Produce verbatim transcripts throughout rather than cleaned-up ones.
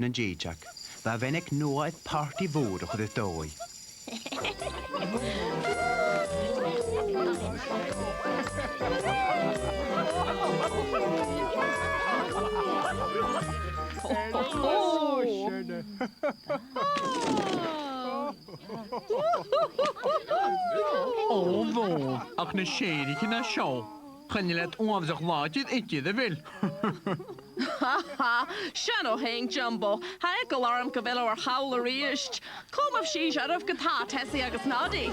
nan dèideag. Bha a' bhean aig Noah air pàrtaidh mhòr a chur air dòigh. Ò, bhò, ach na sèithrichean a tha seo. Chan eil iad uabhasach làidir idir, a bheil? Ha, ha, sin thu fhèin, Jumbo. Tha eagal orm gu bheil thu air chall a-rithist. Cumaibh sìos oirbh ge-tà, Tessie agus Noddy.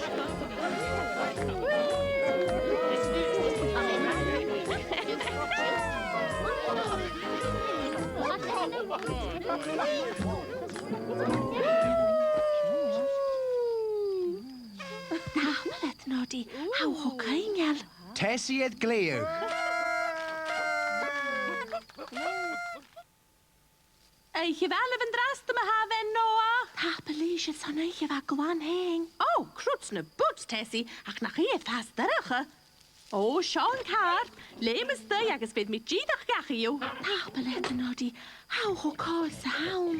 Tapadh leat, Noddy. Tha thu cho coibhneil. Tessie air glèidheadh. Oidhche mhath leibh an-dràsta, ma-thà, a Bhean Noah. Tapadh leibhse airson oidhche mhath glan fhèin. Ò, cruit na buids, Tessie, ach nach i a' fàs dorcha. Ò, seo an càr. Leum a-staigh agus bheir mi dìreach dhachaigh thu. Tapadh leat, a Noddy. Tha thu cho còir 's a th' ann.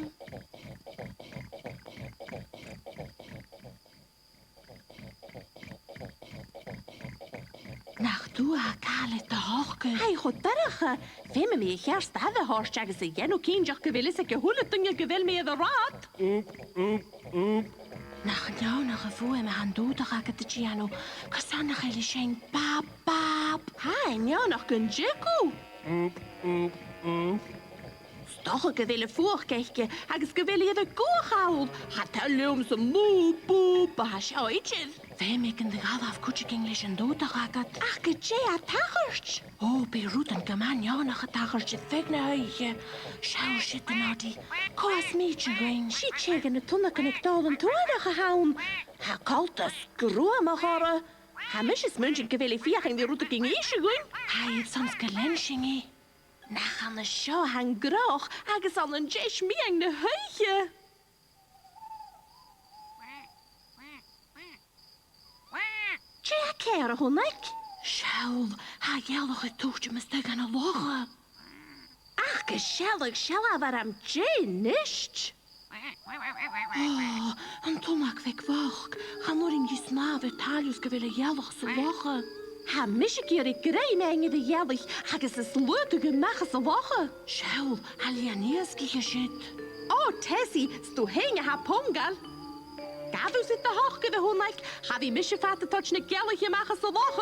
Nach tu a tha càil air do shocair? Tha i cho dorcha. Feumaidh mi a cheart stair a thoirt agus a dhèanamh cinnteach gu bheil fhios aig a h-uile duine gu bheil mi air an rathad. Nach neònach am fuaim a tha an dùdach agad a' dèanamh, carson nach eil i a' seinn bàb, bàb? Tha e neònach gun teagamh. 'S dòcha gu bheil am fuachd aice agus gu bheil i air a guth a chall. Cha toil leamsa mù, bù, bu tha seo idir. Feumaidh gun do dh'fhalbh cuideigin leis an dùdach agad. Ach gu dè tha a' tachairt? Ò, bidh rudan gu math neònach a' tachairt air feadh na h-oidhche. Seall siud, a Noddy. Cò as miosa dhuinn? 'S e tè de na tunnagan aig Dòmhnall an Tuaireach a th' ann. Tha coltas gruamach oirre. Tha mise a' smaointinn gu bheil e a' feuchainn ri rudeigin innse dhuinn. Tha iad san 's gun lean sinn i. Nach ann an seo a tha an gnothach agus ann an teis-meadhan na h-oidhche. Dè tha ceàrr, a Thunnag? Seall, tha a' ghealach a' tuiteam a-staigh dhan an loch. Ach gu sealladh, seall, a bheil am dèidh a-nis. Ò, an tunnag bheag bhochd, chan urrainn dhi snàmh air tàilleabh 's gu bheil a' ghealach san loch. Tha mise ag iarraidh grèim fhaighinn air a' ghealaich agus a slaodadh a-mach às an loch. Seall, tha lìon-iasgaich an siud. Ò, Tessie, 's tu fhèin a tha pongail. Gabh thusa do shocair, a Thunnag, cha bhi mise fada a' toirt na gealaich a-mach às an loch.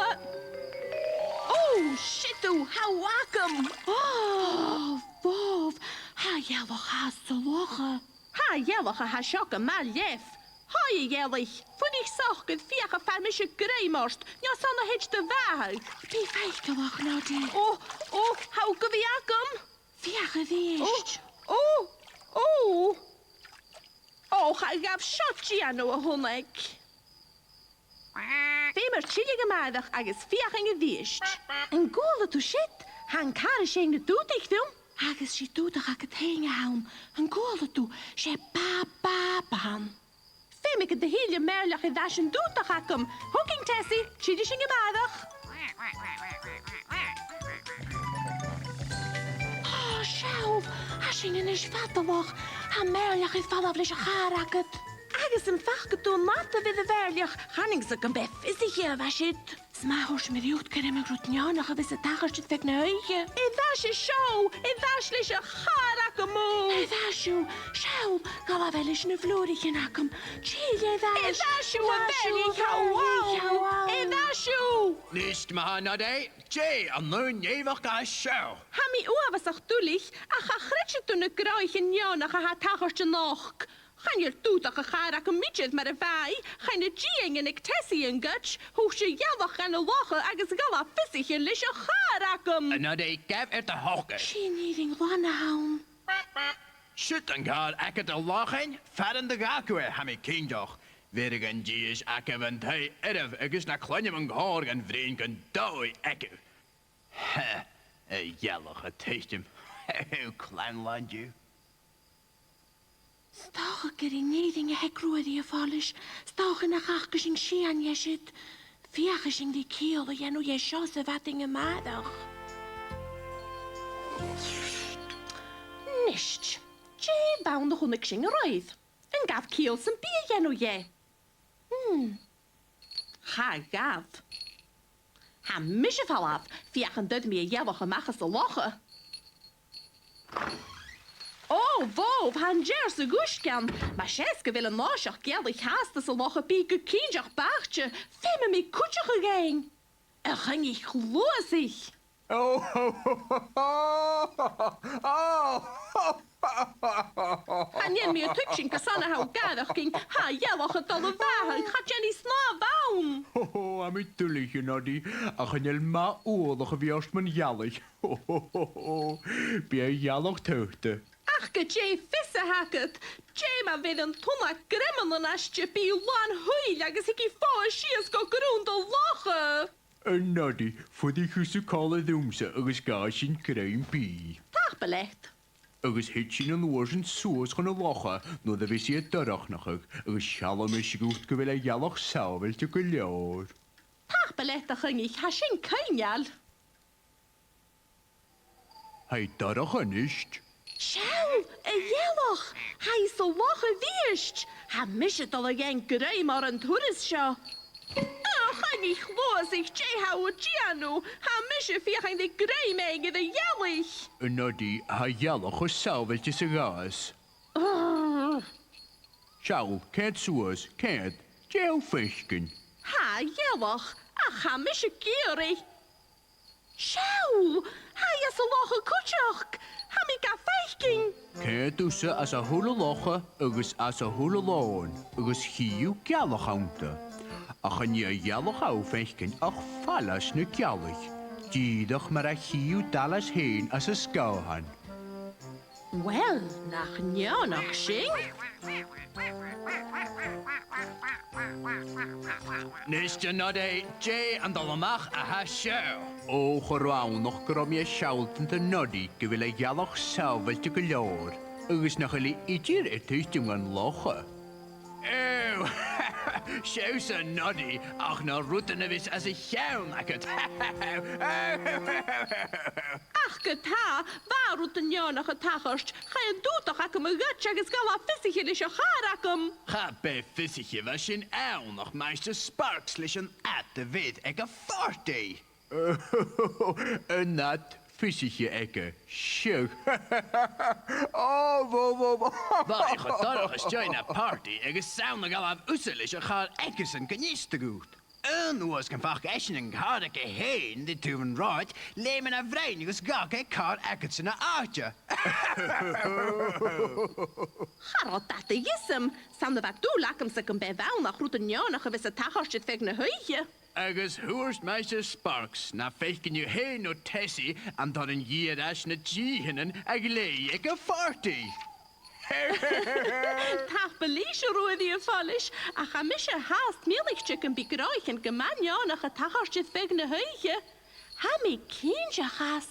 Ò, siud thu, tha thu agam. Ò, bhobh, tha a' ghealach fhathast san loch. Tha a' ghealach a tha seo gu math leamh. Haoidh, a ghealaich, fuirich socair, feuch am faigh mise grèim ort, no 's ann a thèid do bhàthadh. Bi faiceallach, Noddy. Ò, ò, tha thu gu bhith agam. Feuch a-rithist. Ò, ò, ò. Ò, cha ghabh seo dèanamh, a Thunnag. Feumar tilleadh a-màireach agus feuchainn a-rithist. An cuala tu siud? Tha an càr a' seinn na dùdaich rium. Agus 's e dùdach agad fhèin a th' ann. An cuala tu? 'S e bàb, bàb a th' ann. Feumaidh gun do thill am mèirleach air ais an dùdach agam. Thugainn, Tessie, tillidh sinn a-màireach. Ò, seall, tha sinn a-nis fadalach. Tha am mèirleach air falbh leis a' chàr agad. Agus am faca tu an làmh a bh' air a' mhèirleach? Chanainn-sa gum b' e fiosaiche a bha siud. 'S mathaid, thuirt mi riut gun robh rud neònach a bhios a' tachairt air feadh na h-oidhche. Air ais an seo, air ais leis a' chàr agam. Air ais thu, seall, gabh a bheil leis na flùraichean agam. Till air ais. Air ais thu, a bheil thu? Air ais thu. Nist, ma-thà, Noddy, dè an aon nèamhachd a tha seo? Tha mi uabhasach duilich, ach cha chreideadh tu na gnothaichean neònach a tha a' tachairt a-nochd. Chan eil dùdach a' chàr agam idir mar a bha i, chaidh na dìtheanan aig Tessie an goid, thuit a' ghealach dhan an loch agus dh'fhalbh fiosaiche leis a' chàr agam. A Noddy, gabh air do shocair. 'S e an fhìrinn ghlan a th' ann. Siud an càr agad, a làithean, far an do dh'fhàg thu e, tha mi cinnteach. Bheireadh an dithis agaibh an taigh oirbh agus na cluinneadh an còrr dhen bhruidhinn gun dòigh agaibh. Ha, a' ghealach a' tuiteam. Clann an-diugh. 'S dòcha gur e an fhìrinn a th' aig Ruairidh a' follais, 's dòcha nach fhaca sinn sìon dheth siud. Feuchaidh sinn ri ciall a dhèanamh dheth seo sa mhadainn a-màireach. Nist, Dè bh' ann a chunnaic sinn an-raoir? An gabh ciall sam bith a dhèanamh dheth? Hmm. Cha ghabh. Tha mise a' falbh, feuch an toir mi a' ghealach a-mach às an loch. Ò, bhò, tha an t-ear sa dhùisg ann. Mas e 's gu bheil an toiseach gealaich fhathast sa loch, bidh i gu cinnteach bàthte. Feumaidh mi cuideachadh fhaighinn. A Choinnich Chluasaich. Ò, ò, ò, ò, ò. Chan eil mi a' tuigsinn carson a tha thu a' gàireachdainn. Tha an ghealach a' dol a bhàthadh, cha dèan i snàmh ann. Ho, ho, tha mi duilich, a Noddy, ach chan eil math uallach a bhith ort mun ghealaich. Ho, ho, ho, ho. Bidh an ghealach taghta. Ach gu dè fios a th' agad? Dè ma bheir an tunnag gremlin aiste, bidh i làn thuill agus thig i fodha sìos gu grunnd an locha. A Noddy, fuirich thusa còmhla riumsa agus gabhaidh sinn grèim bìdh. Tapadh leat. Agus thèid sinn an uair sin suas chun an locha nuair a bhios i a' dorchnachadh, agus seallaidh mise dhut gu bheil an ghealach sàbhailte gu leòr. Tapadh leat, a Choinnich, tha sin coibhneil. Tha i dorch a-nis. Seall, a' ghealach! Tha i sa loch a-rithist! Tha mise a' dol a dh'fhaighinn grèim oirre an turas seo. A Choinnich Chluasaich, dè tha thu a' dèanamh? Tha mise a' feuchainn ri grèim fhaighinn air a' ghealaich! A Noddy, tha an ghealach cho sàbhailte 's a ghabhas. Ugh. Seall, coimhead suas, coimhead, dè tha thu a' faicinn? Tha an ghealach, ach tha mise ag iarraidh. Seall! Tha i anns an loch cuideachd! Tha mi ga faicinn! Coimhead thusa anns a h-uile loch agus anns a h-uile lòn, agus chì thu gealach annta. Ach chan e an ghealach a tha thu a' faicinn ach fallas na gealaich, dìreach mar a chì thu d' fhallas fhèin anns an sgàthan. Uill, nach neònach sin? Nise, a Noddy, dè an dol a-mach a tha seo? Ò, cho rannach gun robh mi a' sealltainn do Noddy gu bheil an ghealach sàbhailte gu leòr, agus nach eil i idir air tuiteam dhan loch. Ò, seo thusa, a Noddy, ach na rudan a bhios anns a' cheann agad. Ach ge-tà, bha rudan neònach a' tachairt, chaidh an dùdach agam a ghoid agus dh'fhalbh fiosaiche leis a' chàr agam. Cha b' e fiosaiche a bha sin ann ach Maighstir Sparks leis an ad a bh' air aig a' phàrtaidh. An ad fiosaiche aige, seadh. Ò, bhò, bhò, bhò. Bha e cho dorch às dèidh na pàrtaidh agus 's ann a dh'fhalbh thusa leis a' chàr aigesan gun fhiosta dhut. Aon uair 's gum fac esan an càr aige fhèin ri taobh an rathaid, leum e na bhroinn agus dh'fhàg e càr aigesan na àite. Cha robh dad a dh'fhios agam, 's ann a bha dùil agamsa gum b' e bh' ann ach rudan neònach a bhios a' tachairt air feadh na h-oidhche. Agus thuirt Maighstir Sparks, na faicinn thu fhèin no Tessie an toirt an dìreas na dìtheanan a ghlèidhidh aig a' phàrtaidh. Tapadh leibhse, a Ruairidh a' Phàillis, ach tha mise fhathast miannaichte gum bi gnothaichean gu math neònach a' tachairt air feadh na h-oidhche. Tha mi cinnteach às.